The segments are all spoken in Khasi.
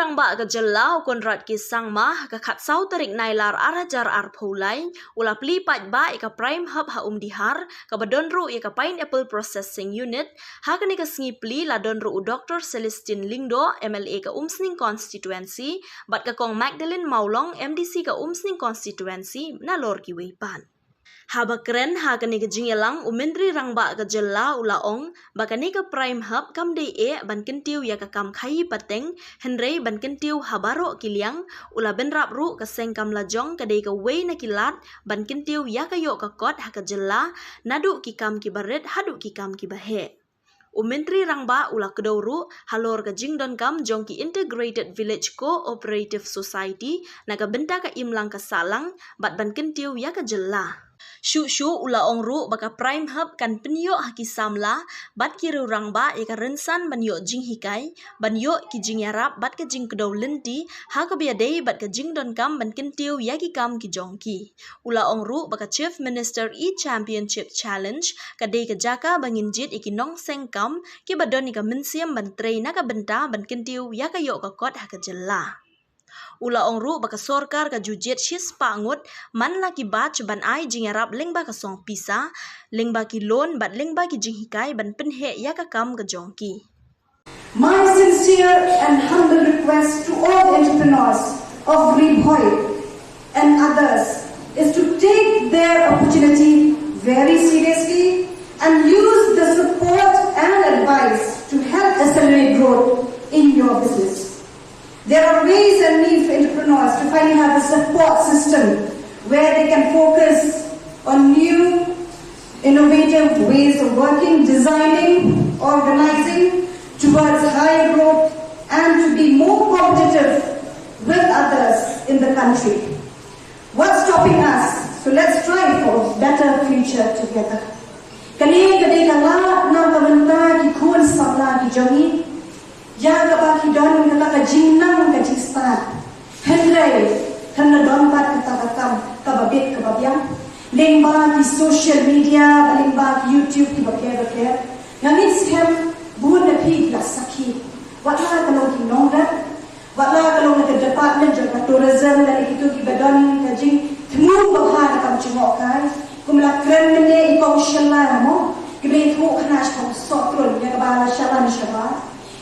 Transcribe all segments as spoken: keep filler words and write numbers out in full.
Rangbah ka jylla u Conrad K Sangma ha ka khatsaw tarik Nailar ar hajar arphew lai u la plie paidbah ïa ka Prime Hub ha Umdihar, kaba don ruh ïa ka Pineapple Processing Unit. Ha kane ka sngi plie la don ruh u Doctor Celestine Lyngdoh, M L A ka Umsning Constituency, bad ka Kong Magdalene Mawlong, M D C ka Umsning Constituency, nalor kiwei pat. Haba kren ha kane ka jingïalang, u Myntri Rangbah ka jylla u la ong ba kane ka Prime Hub kam dei eh ban kyntiew ïa ka kam khaïi pateng, hynrei ban kyntiew ha baroh ki liang. U la bynrap ruh ka seng kam lajong ka dei kawei na ki lad ban kyntiew ïa ka ïoh ka kot ha ka jylla, naduh ki kam kiba rit haduh ki kam kiba heh. U Myntri Rangbah u la kdew ruh halor ka jingdonkam jong ki Integrated Village Cooperative Society na ka bynta ka imlang ka sahlang bad ban kyntiew ïa ka jylla. Shuh shuh u la ong ruh ba ka Prime Hub kan pynïoh ha ki samla bad ki riew rangbah ïa ka rynsan ban ïoh jinghikai, ban ïoh ki jingïarap bad ka jingkdew lynti ha kaba ïadei bad ka jingdonkam ban kyntiew ïa ki kam ki jong ki. U la ong ruh ba ka Chief Minister E-Championship Challenge ka dei ka jaka ba ngin jied ïa ki nongseng kam kiba don ïa ka mynsiem ban trei na ka bynta ban kyntiew ïa ka ïoh ka kot ha ka jylla. U la ong ruh ba ka sorkar ka ju jied shispah ngut man la ki batch ban ai jingïarap lyngba ka song pisa, lyngba ki loan bad lyngba ki jinghikai ban pynheh ïa ka kam ka jong ki. My sincere and humble request to all entrepreneurs of Ri Bhoi and others is to take their opportunity very seriously and use the support and advice to help accelerate growth in your business. There are ways and means for entrepreneurs to finally have a support system where they can focus on new, innovative ways of working, designing, organizing towards higher growth and to be more competitive with others in the country. What's stopping us? So let's strive for a better future together. Kane ka dei ka lad na ka bynta ki khun samla ki jong ngi. Ïa kaba ki don kata ka jingnang ka jingstad. Hynrei hynrei don pat kata ka kam kaba bit kaba biang. Lyngba ki social media, ba lyngba ki YouTube kiba pher ba pher. Nga ngeit skhem bun na phi ki la sakhi. Wat la ka long ki nongrep, wat la ka long na ka department jong ka tourism, lane kito kiba don ka jingthmu ba bha na kam jngohkai. Kum la kren mynne i kong Shylla mo, kiba ïathuh khana sha kong Sohtrun ïa kaba la shalan shabar.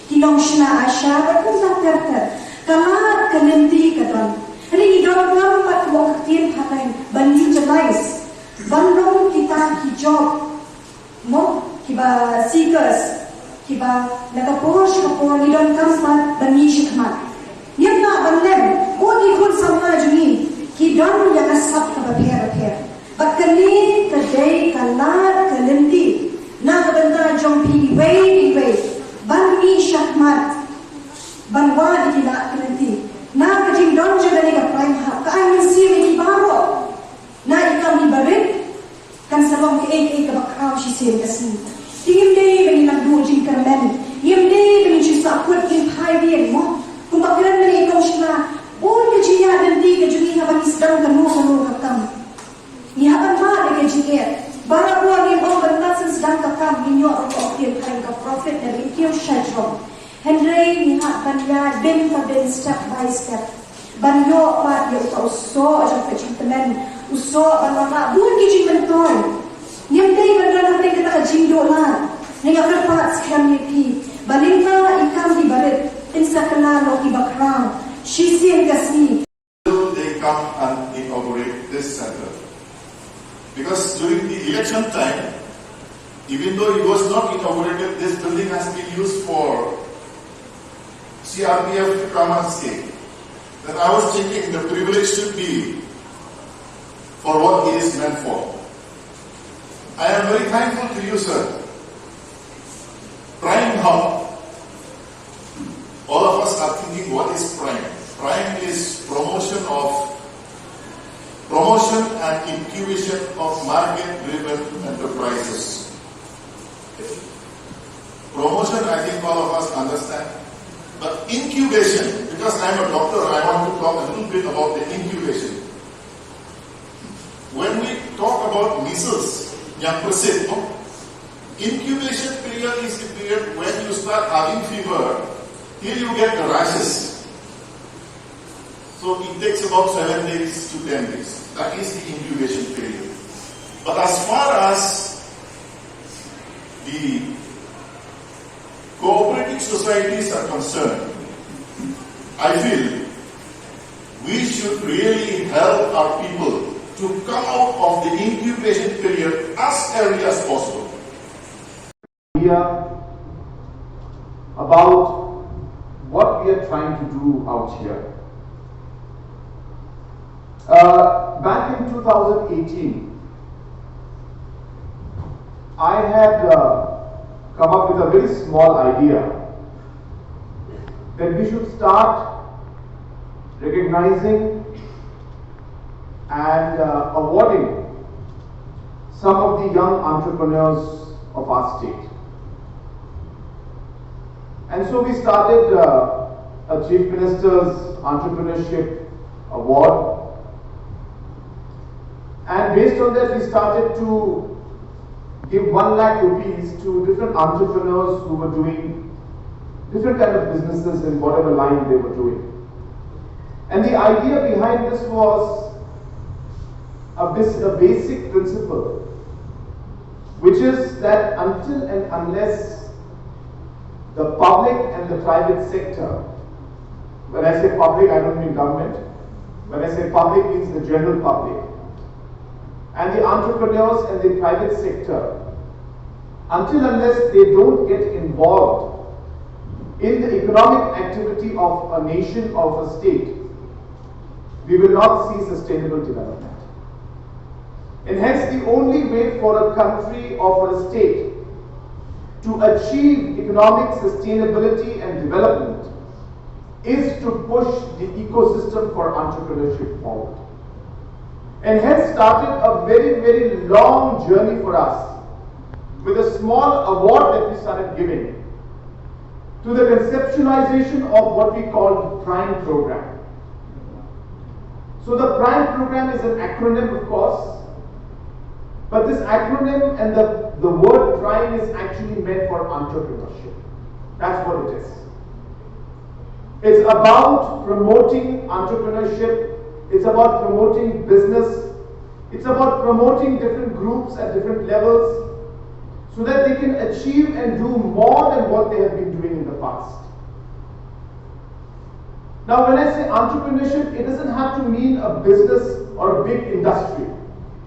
Ki nongshna ASHA bad kumta ter ter. Ka lad ka lynti ka don. Hynrei ngi donkam pat kumba ong ka ktien phareng ban utilize, ban long kita ki job, mo, kiba seekers, kiba na ka por sha ka por ngi donkam pat ban ïaid shakhmat. Ngim lah ban lem, bun ki khun samla jong ngi ki don ïa ka sap kaba pher bapher. Bad kane ka dei ka lad ka lynti na ka bynta jong phi iwei pa iwei ban ïaid shakhmat, ban wad ïa ki lad ki lynti. Na ka jingdon jong kane ka Prime Hub ka ai mynsiem ïa ngi baroh. Na i kam iba rit kan sa long kaei kaei kaba khraw shisien ka sngi. Te ngim dei ba ngin nang duh jingkyrmen, ngim dei ba ngin shu sahkut, ngin phai biang mo. Kumba kren mynne i kong Shylla, bun ka jingïaid lynti ka jong ngi haba ngi sdang kano kano ka kam. Ngi hap ban mad ïa ka jingeh. Barabor ngim ong ban leit sdang ka kam, ngin ïoh ruh ka ktien phareng ka profit, ne ba ngin kiew shajrong. Hynrei ngi hap ban ïaid byn pa byn, step by step, ban ïoh pat ïa uta u soh jong ka jingkmen, u soh ban wanrah bun ki jingmyntoi. Ngim dei ban don hapdeng kata ka jingduh lad. Nga kyrpad skhem ïa phi ba lyngba i kam iba rit, yn sa kylla long iba khraw shisien ka sngi. They come and inaugurate this center. Because during the election time, even though it was not inaugurated, this building has been used for C R P F trauma escape. Then I was thinking the privilege should be for what it is meant for. I am very thankful to you, sir. Prime Hub. All of us are thinking, what is Prime? Prime is promotion of, promotion and incubation of market-driven enterprises. Promotion, I think all of us understand. But incubation, because I'm a doctor, I want to talk a little bit about the incubation. When we talk about measles, ñiangpyrsit, no? Incubation period is the period when you start having fever till you get the rashes. So it takes about seven days to ten days. That is the incubation period. But as far as the cooperative societies are concerned, I feel we should really help our people to come out of the incubation period as early as possible. Idea about what we are trying to do out here. Uh, back in two thousand eighteen, I had uh, come up with a very small idea that we should start recognizing and uh, awarding some of the young entrepreneurs of our state. And so we started uh, a Chief Minister's Entrepreneurship Award. And based on that, we started to give one lakh rupees to different entrepreneurs who were doing different kind of businesses in whatever line they were doing. And the idea behind this was a, bas- a basic principle, which is that until and unless the public and the private sector, when I say public, I don't mean government, when I say public, means the general public, and the entrepreneurs and the private sector, until unless they don't get involved in the economic activity of a nation, of a state, we will not see sustainable development. And hence, the only way for a country or for a state to achieve economic sustainability and development is to push the ecosystem for entrepreneurship forward. And hence started a very, very long journey for us with a small award that we started giving to the conceptualization of what we call the PRIME program. So the PRIME program is an acronym, of course, but this acronym and the, the word PRIME is actually meant for entrepreneurship. That's what it is. It's about promoting entrepreneurship. It's about promoting business. It's about promoting different groups at different levels so that they can achieve and do more than what they have been doing in the past. Now, when I say entrepreneurship, it doesn't have to mean a business or a big industry.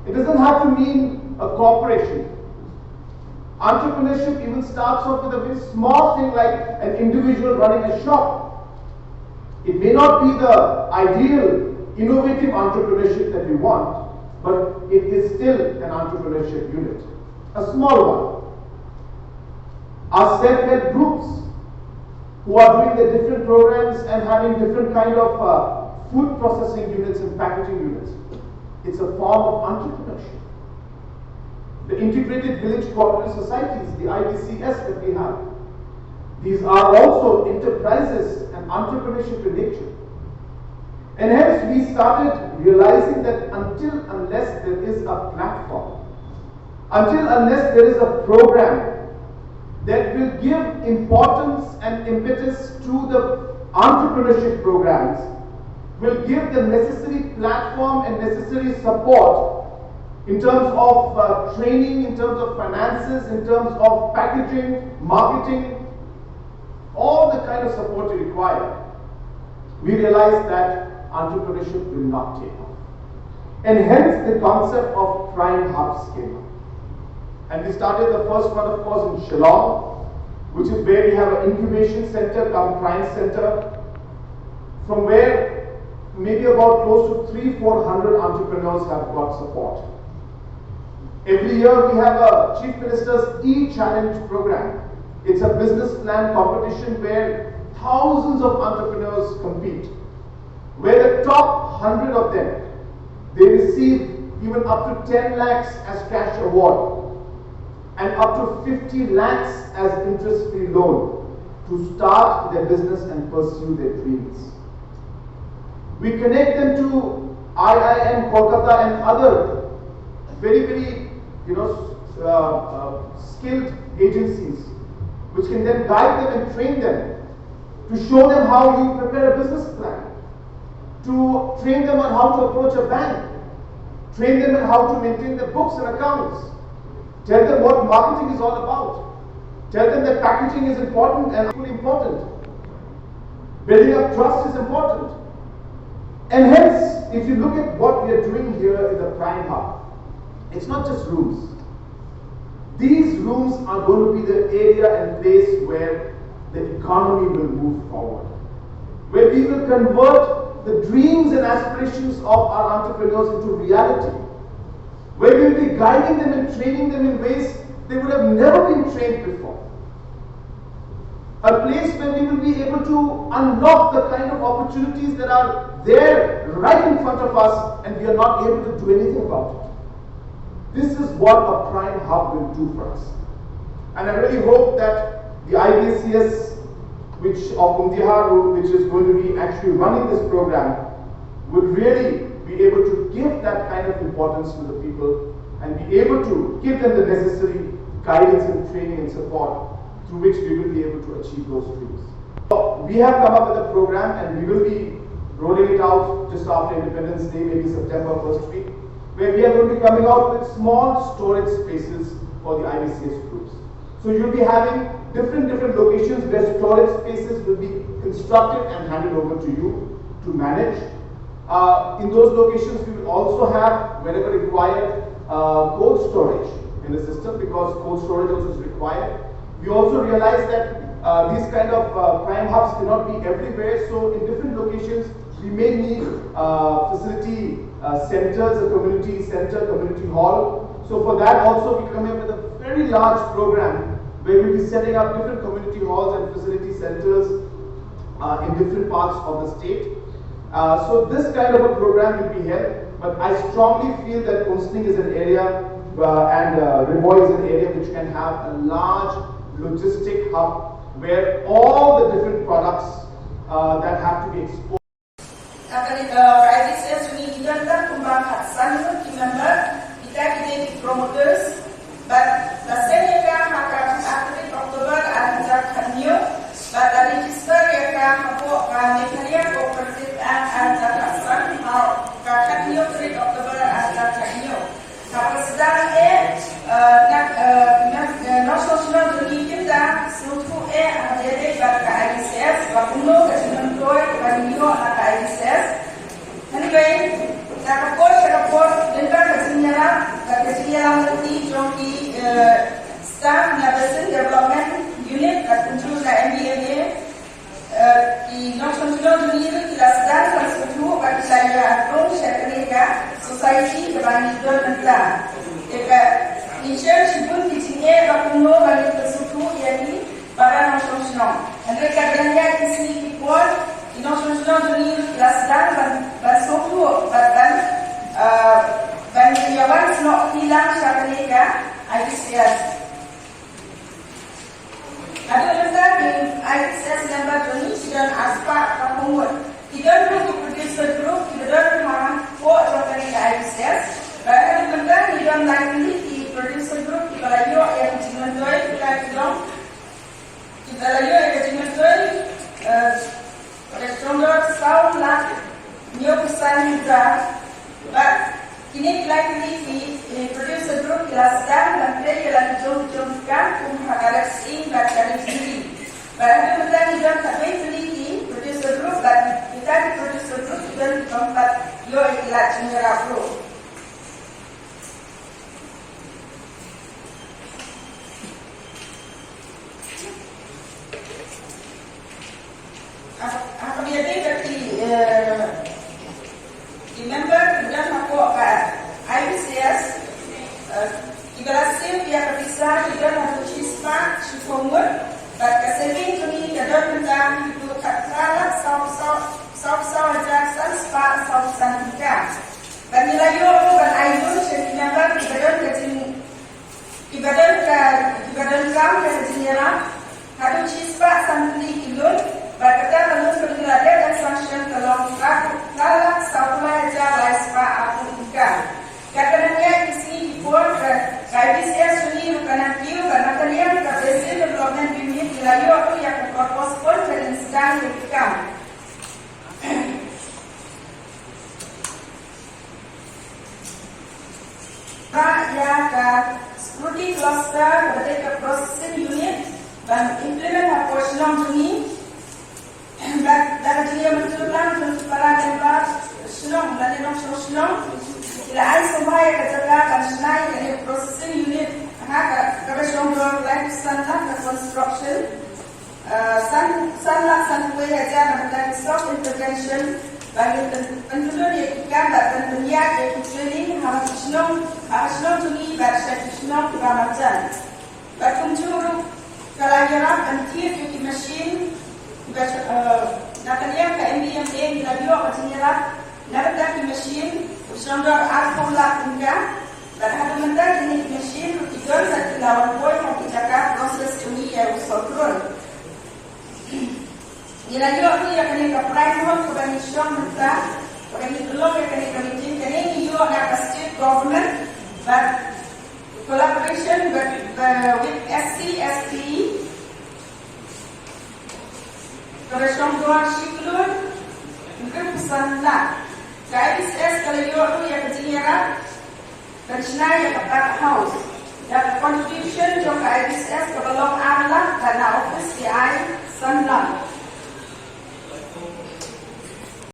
It doesn't have to mean a corporation. Entrepreneurship even starts off with a very small thing like an individual running a shop. It may not be the ideal innovative entrepreneurship that we want, but it is still an entrepreneurship unit, a small one. Our self-help groups who are doing the different programs and having different kind of uh, food processing units and packaging units. It's a form of entrepreneurship. The integrated village cooperative societies, the I V C S that we have, these are also enterprises and entrepreneurship in nature. And hence we started realizing that until unless there is a platform, until unless there is a program that will give importance and impetus to the entrepreneurship programs, will give the necessary platform and necessary support in terms of uh, training, in terms of finances, in terms of packaging, marketing, all the kind of support you require, we realize that entrepreneurship will not take off. And hence the concept of PRIME Hubs came up. And we started the first one, of course, in Shillong, which is where we have an incubation center, come PRIME Center, from where maybe about close to three, four hundred entrepreneurs have got support. Every year we have a Chief Minister's e-Challenge program. It's a business plan competition where thousands of entrepreneurs compete, where the top hundred of them, they receive even up to ten lakhs as cash award and up to fifty lakhs as interest-free loan to start their business and pursue their dreams. We connect them to I I M Kolkata and other very, very, you know, uh, uh, skilled agencies, which can then guide them and train them to show them how you prepare a business plan, to train them on how to approach a bank, train them on how to maintain their books and accounts, tell them what marketing is all about, tell them that packaging is important and equally important. Building up trust is important. And hence, if you look at what we are doing here in the Prime Hub, it's not just rooms. These rooms are going to be the area and place where the economy will move forward, where we will convert the dreams and aspirations of our entrepreneurs into reality, where we will be guiding them and training them in ways they would have never been trained before. A place where we will be able to unlock the kind of opportunities that are there right in front of us and we are not able to do anything about it. This is what a Prime Hub will do for us. And I really hope that the I B C S, which of Umdihar, which is going to be actually running this program, will really be able to give that kind of importance to the people and be able to give them the necessary guidance and training and support through which we will be able to achieve those dreams. So we have come up with a program and we will be rolling it out just after Independence Day, maybe September first week, where we are going to be coming out with small storage spaces for the I B C S groups. So you'll be having different, different locations where storage spaces will be constructed and handed over to you to manage. Uh, in those locations, we will also have, wherever required, uh, cold storage in the system, because cold storage also is required. We also realize that, uh, these kind of, uh, Prime Hubs cannot be everywhere, so in different locations, we may need, uh, facility, uh, centers, a community center, community hall. So for that also, we come up with a very large program where we'll be setting up different community halls and facility centers, uh, in different parts of the state. Uh, so this kind of a program will be held, but I strongly feel that Umsning is an area, uh, and, uh, Ri Bhoi is an area which can have a large logistic hub where all the different products, uh, that have to be exported. Ka, ka, eh, ka I B C S jong ngi ki don tang kumba khatsan ngut ki member, kita ki dei ki promoters, bad la seng ïa ka ha ka khatar tarik October ar hajar khathynñiew, bad la register ïa ka hapoh ka Meghalaya Cooperative Act ar hajar khatsan, ha ka khathynñiew tarik October ar hajar khathynñiew. Kaba sdang eh, eh, na, eh, na, eh, nongshong shnong jong ngi kim da sngewthuh eh ha kaba ïadei bad ka I B C S, ba kumno ka jingmyntoi kaba ngi ïoh na ka I B C S. Hynrei na ka por sha ka por, lyngba ka jingïarap bad ka jingïalam lynti jong ki, eh, staff na Basin Development Unit bad kumjuh na M D M A, eh, ki nongshong shnong jong ngi ruh ki la sdang ban sngewthuh bad ki la ïa rung sha kane ka society kaba ngi don mynta. Te ka ngi shem shibun ki jingeh ba kumno ban ïa sngewthuh ïa ki para nongshong shnong. Hynrei ka dang ïa ki sngi ki por ki nongshong shnong jong ngi ruh ki la sdang ban, ban sngewthuh bad ban, eh, ban ïa wan snoh kti lang sha kane ka I B C S. Haduh mynta ki I B C S member jong ngi ki don arspah arphew ngut. Ki don ruh ki producer group kiba don hapoh jong kane ka I B C S. Bad haduh mynta ki don lai tylli ki producer group kiba la ïoh ïa ka jingmyntoi, kita ki don, kiba la ïoh ïa ka jingmyntoi, eh, ka jong dor saw lak hynñiewphew san hajar. Bad kine ki lai tylli ki, eh, producer group ki la sdang ban trei ïa la ki jong ki jong ki kam kum ha ka rep sying bad ka rep juri. Bad haduh mynta ngi don khatwei tylli ki producer group bad kita ki producer group ki don ki bym pat ïoh ïa ki lad jingïarap ruh. Ha, ha kaba ïadei bad ki, eh, ki member kiba don hapoh ka I B C S, eh, kiba la siew ïa ka visa ki don haduh shispah shiphew ngut, bad ka saving jong ngi ka don mynta haduh khatar lak saw, saw, saw, saw hajar san spah saw san tyngka. Bad ngi la ïoh ruh ban ai lum sha ki member kiba don ka jing, kiba don ka, kiba donkam ïa ka jingïarap haduh shispah sanphew tylli ki lum, bad kata ka lum kaba ngi la dep ban sanction ka long phra, phra lak saw phew lai hajar lai spah arphew tyngka. Katba nang ïaid ki sngi ki por ka, ka I B C S jong ngi ruh ka nang kiew, bad na ka liang ka Basin Development Unit ngi la ïoh ruh ïa ka postpone ban sdang ïa ki kam. Ïa ka security cluster kaba dei ka processing unit ban implement ha por shnong jong ngi. Bad da ka jingïamynjur lang jong ki para member shnong lane nongshong shnong, ki la ai sngewbha ïa ka jaka ban shna ïa kane processing unit ha ka, kaba shong dor laiphew san lak ka construction. Uh, san, san lak san phew hajar na bynta ki self intervention, ba ngin pyn-, pynlong ïa ki kam bad pynïaid ïa ki training ha ki shnong, ha shnong jong ngi bad sha ki shnong kiba marjan. Bad kumjuh ruh ka la ïarap ban thied ïa ki machine, bad, uh, na ka liang ka M D M A ngi la ïoh ka jingïarap na bynta ki machine, u shong dor arphew lak tyngka. Bad haduh mynta kine ki machine ruh ki don bad ki la wan poi ha ki jaka process jong ngi ïa u sawdong. Ngi la ïoh ruh ïa kane ka prime hall kaba ngi shong mynta, kaba ngi pynlong ïa kane ka meeting, kane ngi ïoh na ka state government bad collaboration with, uh, with S C S T, kaba shong dor shi klur hynriew phew san lak. Ka I B C S ka la ïoh ruh ïa ka jingïarap ban shna ïa ka park house da ka contribution jong ka I B C S kaba long ar lak bad na office ki ai san lak.